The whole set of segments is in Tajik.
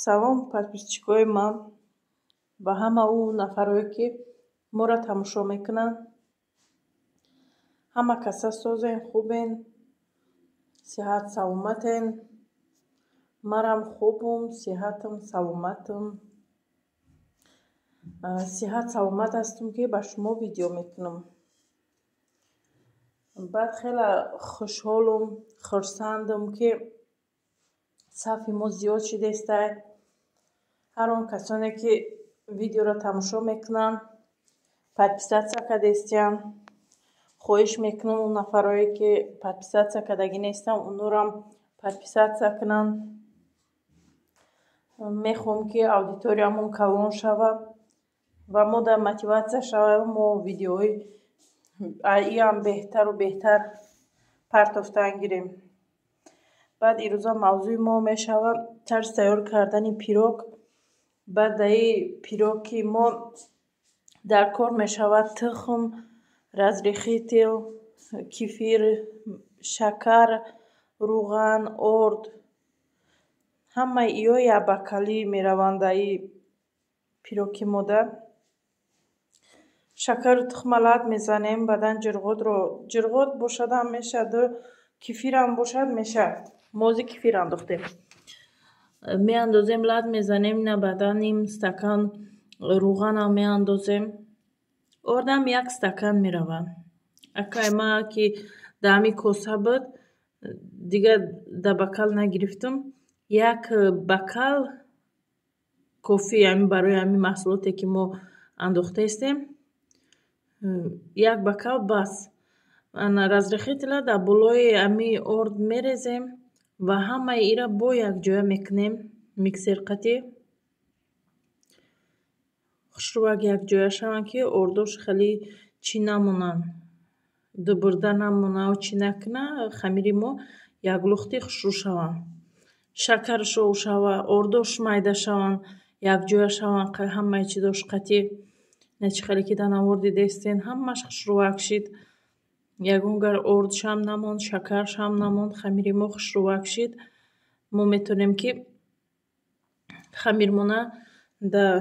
Салом, подписчикои ман ва ҳама ӯ нафарое, ки моро тамошо мекунанд. Ҳама каса созен, хубен, сиҳат саломатен. Марам хубум, сиҳатам, саломатам. Сиҳат саломат ҳастам, ки ба шумо видео мекунам. Баъд хеле хушҳолум, хурсандам, ки сафи мо зиёд шудестай. Ҳар он касоне, ки видеоро тамошо мекунанд, подписаться кардестиянд. Хоҳиш мекунам, он нафарое, ки подписаться кардагӣ нестанд, онорам подписаться кунанд. Мехоҳам, ки аудиториямон калон шавад ва мо дар мотиватсия шавем, мо видеоҳои иам беҳтару беҳтар партофтан гирем. Баъд ирӯза мавзӯи мо мешавад тарзи тайёр кардани пирог. Баъд дар пироги мо дар кор мешавад тухм, разрыхлитель, кефир, шакар, рӯған, орд. Ҳамаи иё якбакалӣ мераванд дар пироги мода. Шакару тухма лат мезанем, баъдан ҷирғотро, ҷирғот бошадам мешаду кефирам бошад мешавад. Мо ҳозир кефир андохтем. Меандозем, лат мезанем, ина баъдан ним стакан рӯғанам меандозем. Ордам як стакан меравад. Акай ма ки дар ҳамин коса буд, дигар дар бокал нагирифтам. Як бокал кофӣ ҳамин барои ҳамин маҳсулоте, ки мо андохтаистем. Як бокал бас. Ана разрыхлителя дар болои ҳамин орд мерезем ва ҳамаи инро бо якҷоя мекунем миксер қатӣ. Хушрӯяк якҷоя шаванд, ки ордош хеле чӣ намонанд, дубурда намонад, чӣ накунад, хамири мо яклухти хушрӯ шаванд. Шакарш ов шава, ордош майда шаванд, якҷоя шаванд ҳамаи чизош қатӣ. Ина чӣ хеле ки дар навор дидестен, ҳамааш хушрӯвак шид. Ягон гар ордшам намонд, шакаршам намонд, хамири мо хушрӯвак шид. Мо метавонем, ки хамирмона дар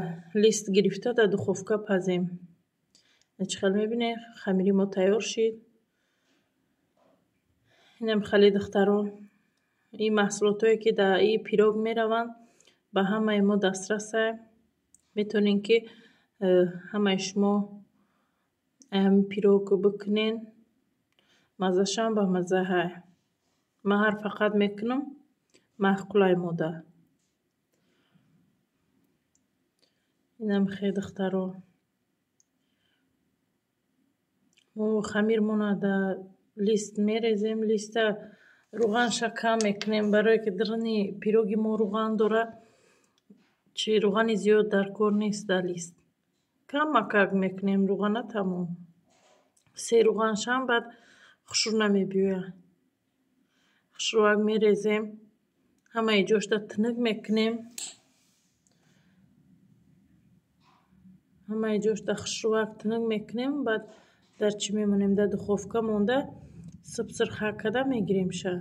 лист гирифта дар духовка пазем. Чӣ хел мебинед, хамири мо тайёр шид. Инам хеле, духтаро, ин маҳсулотое, ки дар ин пирог мераванд, ба ҳамаи мо дастрасай. Метавонем, ки ҳамаи шумо ҳамин пирог бикунен. Маззашам ба маззаҳай. Ман ҳар фақат мекунам, маъқулай мода. Инам хе, духтаро. Мо хамирмона дар лист мерезем, листа рӯғанша кам мекунем, барое ки даруни пироги мо рӯған дорад. Чи рӯғани зиёд дар кор нест дар лист. Камакак мекунем рӯғана, тамом. Се рӯғаншам баъд хушрӯ намебиёяд. Хушрӯвак мерезем, ҳамаи ҷошта тунук мекунем. Ҳамаи ҷошта хушрӯвак тунук мекунем, баъд дар чӣ мемонем? Дар духовка монда сибсирхак карда мегиремша.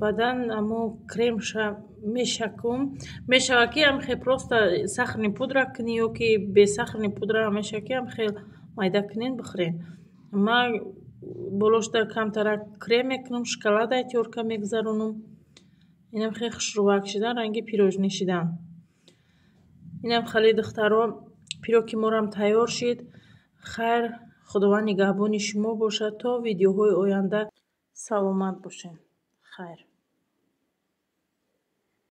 Баъдан амо кремша мешакум. Мешавад, ки ҳамхел просто сахарный пудра кунӣ ё ки бе сахарный пудра мешавад, ки ҳамхел майда кунен, бихӯрен. Ман болошда камтарак крем мекунам, шоколадаи тёрка мегузаронам. Инам хеле хушрӯвак шидан, ранги пирожни шидан. Инам хеле, духтаро, пироги морам тайёр шид. Хайр, Худованд нигаҳбони шумо бошад. То видеоҳои оянда саломат бошед. Хайр.